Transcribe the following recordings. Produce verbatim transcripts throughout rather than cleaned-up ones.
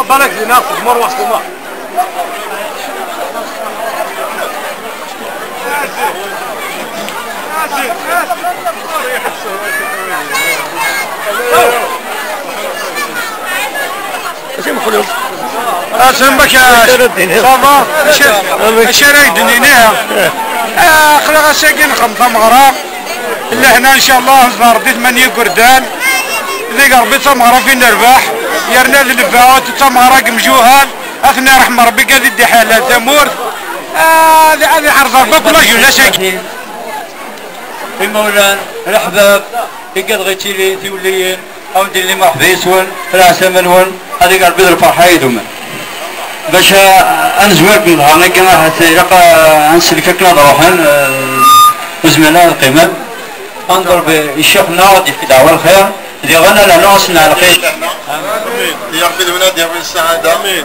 بالك هنا في المروه سليمان. اش مخلوق؟ اش عندك يا؟ صافا؟ اش اش راك دنينيها؟ اه، خلا غاساكي نخم ثمغرا. لا، هنا ان شاء الله زار دي ثمانية قردان. ذيك ربي ثمغرا فين نربح؟ يرنا ذنباوت ثمغرا قمجوهان. اثني رحم ربي قاعد يدي حالة ثمورت. آه، هذه هذه عرض ربك ولا جولا ساكي. Imawlan, leḥbab, igad ɣittili, tiwliyin, a wen-d-illi mṛeḥba yes-wen, lɛeslama-nwen, ad ig Ṛebbi d lfeṛḥa yid-wen. Bac a, a nezwir deg nnehar-agi, ahat ilaq a, a nsellek akken ad ṛuḥen, eh, ur zmiren ara ad qqimen. A nḍerb i ccix-nneɣ, ad d-yefk ddeɛwa lxir, diɣen ad nernu ass n lɛelqin. Amin. Ya Ṛebbi d win ad d-yawin ssaɛada. Amin.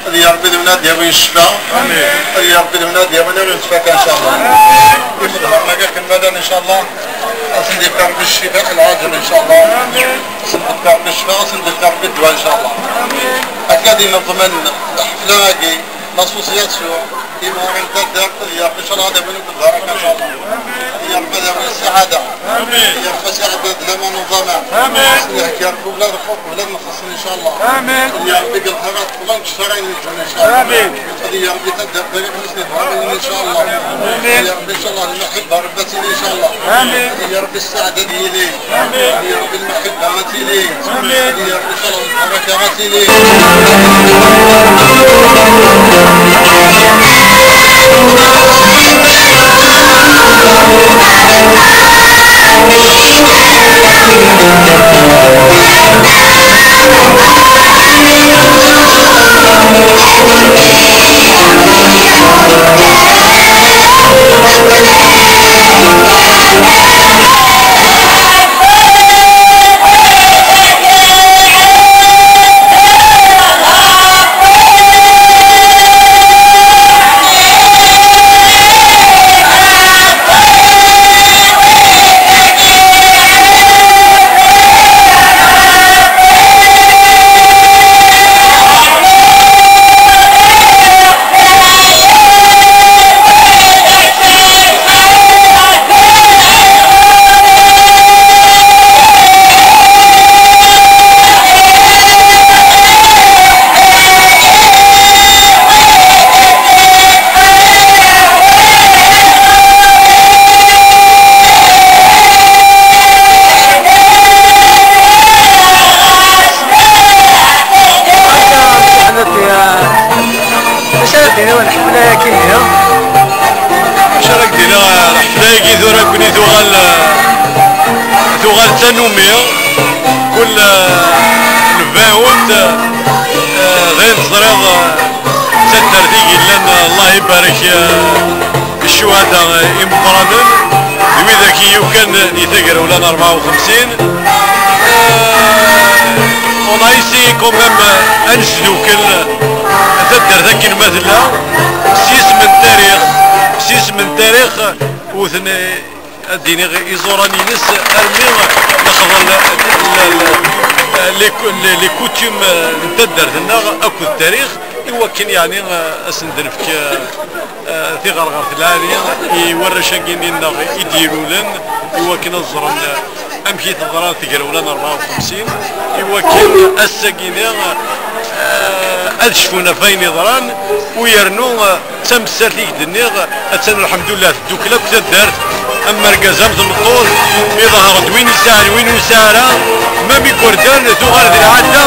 Ad ya Ṛebbi d win ad d-yawin ccfa. Amin. Ad ya Ṛebbi d win ad d-yawin ayen nettfaka, in ca Allah. Amin. Imḍehren-agi akken ma llan, in ca Allah, ad sen-d-yefk Ṛebbi ccfa lɛaǧel, in ca Allah. Amin. Ad sen-d-yefk Ṛebbi ccfa, ad sen-d-yefk Ṛebbi ddwa, in ca Allah. Amin. Akka d ineḍmen lḥefla-agi, l'association, imɣaren n taddart, ad ya Ṛebbi, in ca Allah, ad awin akk lbaraka, in ca Allah. Ad ya Ṛebbi ad awin ssaɛada. Amin. Ad ya Ṛebbi ad sɛeddan d laman n uẓaman. Amin. Ad sen-yehk ya Ṛebbi wlad lxuf, wlad n إن شاء الله. آمين. يا ربي قال خيرات، الله يكسر عليك إن شاء الله. آمين. هذه يا ربي تبدأ بطريق مسلم، آمين إن شاء الله. آمين. يا ربي إن شاء الله المحبة ربتني إن شاء الله. آمين. يا ربي السعادة ديالي. آمين. يا ربي المحبة غاتيلي. آمين. يا ربي إن شاء الله البركة غاتيلي. Acu ara k-d-iniɣ, lḥefla-agi tura, kuni tuɣal, tuɣal d tanumi, kul, eh, lbaɛut, eh, d ayen teẓriḍ, eh, d taddart i yellan, eh, Allah ibarek, eh, ccuhada, eh, imeqqranen, d widak i yukan di tagrawla n rebɛa u xemsin. Eh, on a essayé quand même, eh, ad nesdukel taddart akken ma tella, s yisem n tarix, s yisem n tarix, wten, eh, ad d-iniɣ iẓuran-ines, armi nexḍel l-, l-, les cou-, les, les coutumes n taddart-nneɣ akked tarix, i wakken, yeɛni, eh, ad sen-d-nefk, eh, eh, tiɣerɣert lɛali i warrac-agi-nni-nneɣ i d-ilulen, i wakken ad ẓren, eh, amek i teḍra tegrawla n rebɛa u xemsin, i wakken ass-agi-nni, eh, ad cfun ɣef wayen yeḍran, u yernu, eh, d tamsalt i k-d-nniɣ, attan, lḥemdullah, teddukel akk taddart, am argaz, am tmeṭṭut, iḍher-d win yesɛan, win ur nesɛi ara, même igerdan, tuɣal d lɛadda,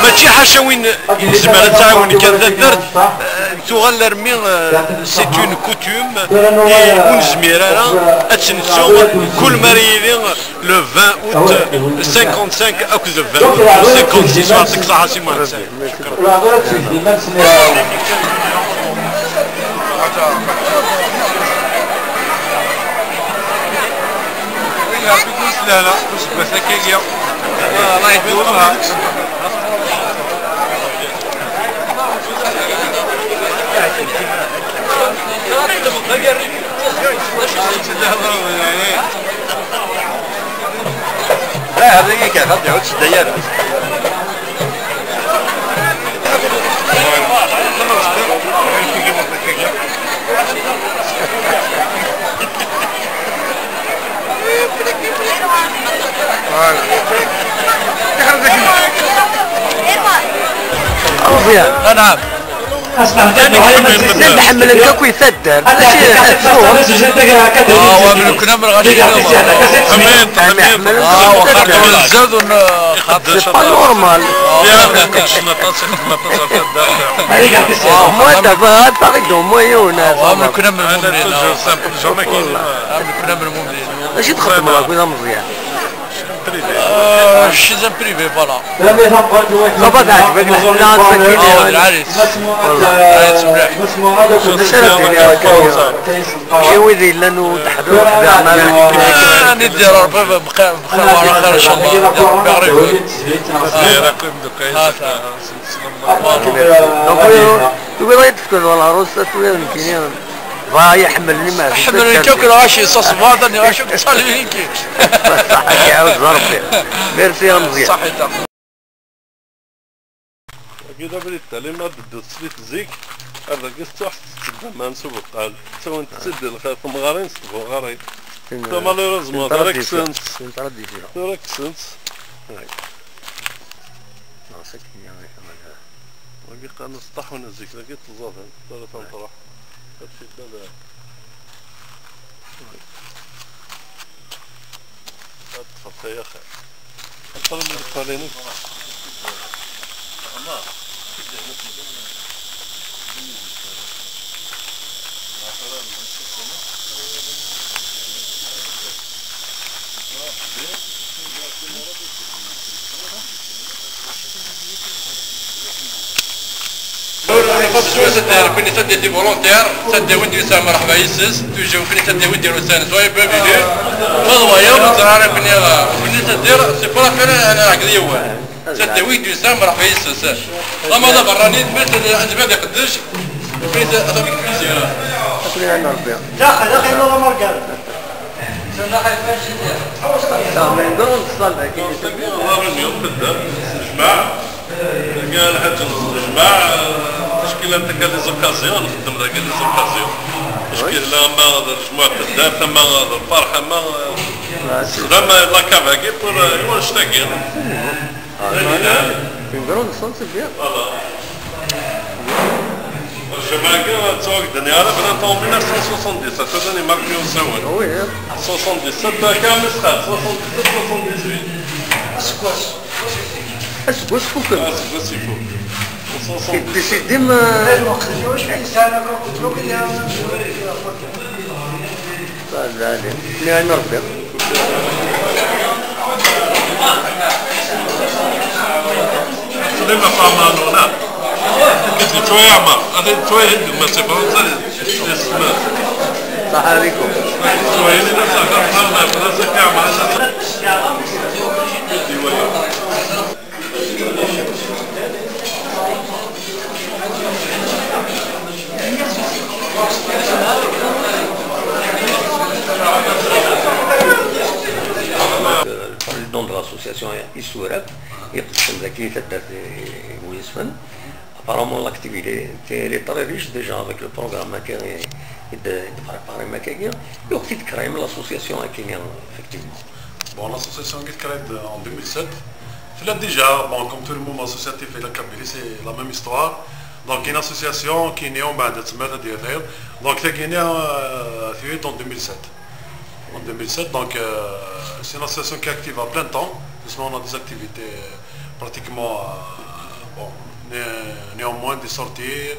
mačči ḥaca win yezmer ad tɛawen kan taddart, eh, tuɣal armi, eh, c'est une coutume, i ur nezmir ara ad tt-nettu, kul mi ara yili le vingt août cinquante-cinq akked le vingt août cinquante-six, yeɛṭik ṣṣeḥḥa a Si Muḥend Saɛid. Win Ṛebbi yeslan useggas akka-agi, Allah yeddu. Dah, hada i kan, hada i kan. Naɛam. Nḥemmel-ik akk i taddart, mačči ɣef zzux. Aa, wa mlukna mrɣaci. Ḥemmlen, ḥemmlen. Aa, wa xaṭer nzad un xaṭer. C'est pas normal. Moi, t'as pas, t'as pas de moyens, on a. Wa mlukna mrɣaci. Jamais. Acu txeddmeḍ akk d ameẓyan? Euh, je suis un privé, voilà. Ça va, teɛǧeb-ak lḥala, sakkin. Ah, lɛali. Lɛali, mliḥ. Mačči ara d-iniɣ akka. Mačči wid yellan ur d-ḥdur ḥdiɣ ara. Ah, niddi Rebbi bxir, bxir, wa xir, inchallah. Rebbi ɣrib. Ah, ta. Donc, euh, tugiḍ ad yi-d-tefkeḍ wala ṛus, tura nekkini. Bɣa iḥemmlen iman-nsen. Ḥemmlen-k akk lɣaci, s ṣṣber, d lɣaci akk ttṣalin-k. Ṣaḥit, iɛawed Rebbi. Merci, a Meẓyan. Ṣaḥit. Agi d abrid talim, ad d-ddut slit zik, ar dagi tettuḥ tettedda aman s ubeqqal. Ttawint-tt-id di lxir temɣarin s tbuɣarin. Ta, malheureusement, tura kksen-tt. Tura kksen-tt. Wagi qqaren-as ṭaḥun zik, dagi tẓaden, tura tanṭraḥ. Ad t-id-, ad ad ṭṭfeɣ tayaxi. Aql-i mi yeqqal-inek. Ur nxuṣṣ s wass n tɛerfin i taddit di volontaire, taddawin d-yusa mreḥba yis-s, tujewfin i taddawin d-irusan, soyez bienvenus. Ma d wayeḍ, ur ẓriɣ ara fini, fini taddit, c'est pas la peine ad nɛeggeḍ yiwen. Taddawin d-yusa mreḥba yis-s. Lama d aberrani, ma d anezmar d iqeddec, fini taddit d-yusa. Akken i Rebbi. Daxel, daxel, wala margar. Ḍarun yum tedda s jmaɛ, lḥaǧa n jmaɛ, tackilat akka des occasions, nxeddem dagi des occasions. Tackilat ama d lejmuɛ n taddart, ama d lferḥ, ama nessexdam la cave-agi pour, euh, i wannect-agi. Une grande chance, c'est bien. Voilà. Jmaɛ-agi ttwagden ara bnant en mille neuf cent soixante-dix, atan imarki usawen. Oui, hein. Soixante-dix-sept, akka mi sxat, soixante-dix-sept, soixante-dix-huit. Aseggas. Aseggas fukken. Aseggas ifuk. Soixante-dix-sept. Décidément. Lɛali. Niɛma Rebbi. Xdima Faman huna. Kif twayeɛma, ati twayeɛma, ma se Fransa, isma. Saḥa ɛlikum. Twayeɛma, ma se Fransa, kif twayeɛma. Le président de l'association Isuraf, iqeddcen dagi taddart n Buyesfen. Apparemment, l'activité, elle est très riche déjà avec le programme qui est, est de, de préparer, mais qui est, et aussi de créer l'association qui est effectivement. Bon, l'association qui est créée de- en deux mille sept. Là, déjà, bon, comme tout le mouvement associatif et la Kabylie, c'est la même histoire. Donc, une association qui est née en bas de Tsemet à Diathel. Donc, c'est qui est née, euh, en deux mille sept. En deux mille sept, donc, euh, c'est une association qui est active à plein temps. Justement, on a des activités, euh, pratiquement, euh, bon, né- néanmoins des sorties.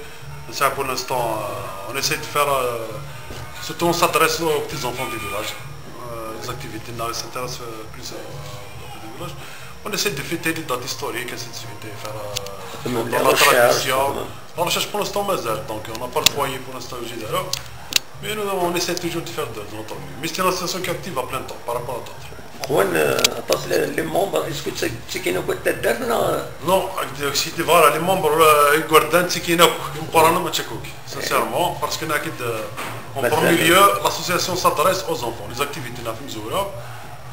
Ça, pour l'instant, euh, on essaie de faire, euh, surtout on s'adresse aux petits-enfants du village. Euh, les activités, là, s'intéressent, euh, plus, euh, au petit village. On essaie de fêter les dates historiques, ainsi de suite, et faire, euh, dans la tradition. La recherche, pour l'instant, mazal. Donc, on n'a pas le foyer pour l'instant, je dirais. Mais nous, on essaie toujours de faire de, de notre mieux. Mais c'est une association qui est active à plein temps par rapport à d'autres. Juan, euh, aṭas les, les membres, est-ce que c'est, c'est qui nous coûte d'être là? Non, c'est, voilà, les membres, euh, ils gardent, c'est qui nous, ils prennent le match, sincèrement, parce que, euh, en premier lieu, l'association s'adresse aux enfants, les activités, la famille Zoura,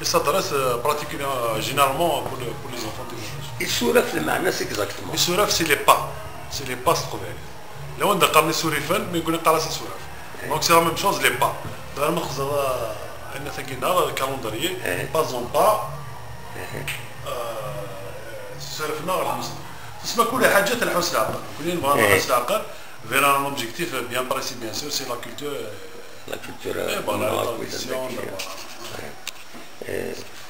et s'adresse, euh, pratiquement, euh, généralement pour, le- pour les enfants du village. Isuraf, le maana, c'est exactement. Isuraf, c'est les pas. C'est les pas, c'est-à-dire. Là, on a parlé sur les fans, mais on a parlé sur les fans. Donc, c'est la même chose, les pas. D'ailleurs, on a un calendrier, pas en pas. Euh, c'est le final, la musique. تسمى كل حاجة تنحوس العقل، كلنا نبغى نحوس العقل. فينا ان اوبجيكتيف بيان بريسي، بيان سور، سي لا كولتور. لا كولتور. اي فوالا، لا تراديسيون.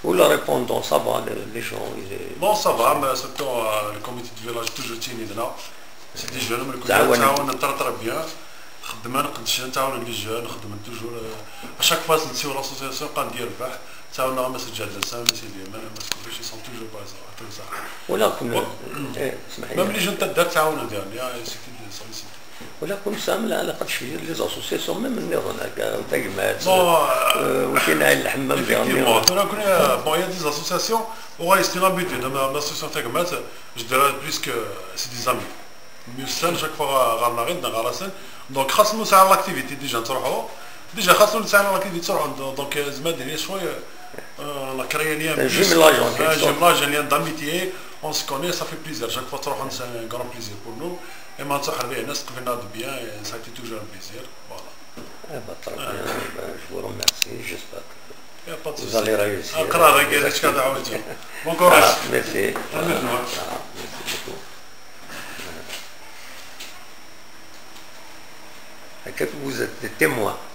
Ou la répondance, ça va, les gens. Bon, ça va, mais surtout le comité de village toujours تيني دنا. سي دي جون من كل تعاون، تعاون ترى ترى بيان. خدمنا نقدش نتعاون لي جون، خدمنا توجور. اشاك فوا نسيو لاسوسياسيون قا ندير ربح. تعاونا مع مسجد الانسان، مسجد اليمن، مسجد كلشي سون توجور بازار. ولكن اسمح لي. ميم لي جون تدار تعاونا ديالنا، يا سيدي سوليسيتي. ولكن سام لا علاقه شويه لي زاسوسياسيون ميم النظام هكا تجمعات. وكاين عين الحمام ديالنا. Effectivement, ترى كنا بون يا دي زاسوسياسيون وغايستي لابيتود، اما لاسوسياسيون تجمعات جو ديرا بليس كو سي دي زامي. ميوسان شاك فوا غارنا غير غارسن. دونك خاصنا نسعى لاكتيفيتي ديجا تروحوا. ديجا خاصنا نسعى لاكتيفيتي تروحوا. دونك زعما دير شويه لا كريا ليان. جيملاج. جيملاج ليان داميتي. اون سي كوني، صافي بليزير شاك فوا تروحوا. سي ان غران بليزير بور نو. اي ما نصح ربي الناس قبلنا بيان، سا تي توجور ان بليزير. فوالا. Eh ben, très bien. Ben, je vous remercie. J'espère que يا با دو vous allez réussir. اقرا غير كذا شكا دعوتي. بون كوراج. Merci. Merci. Merci beaucoup. هكاك vous êtes des témoins.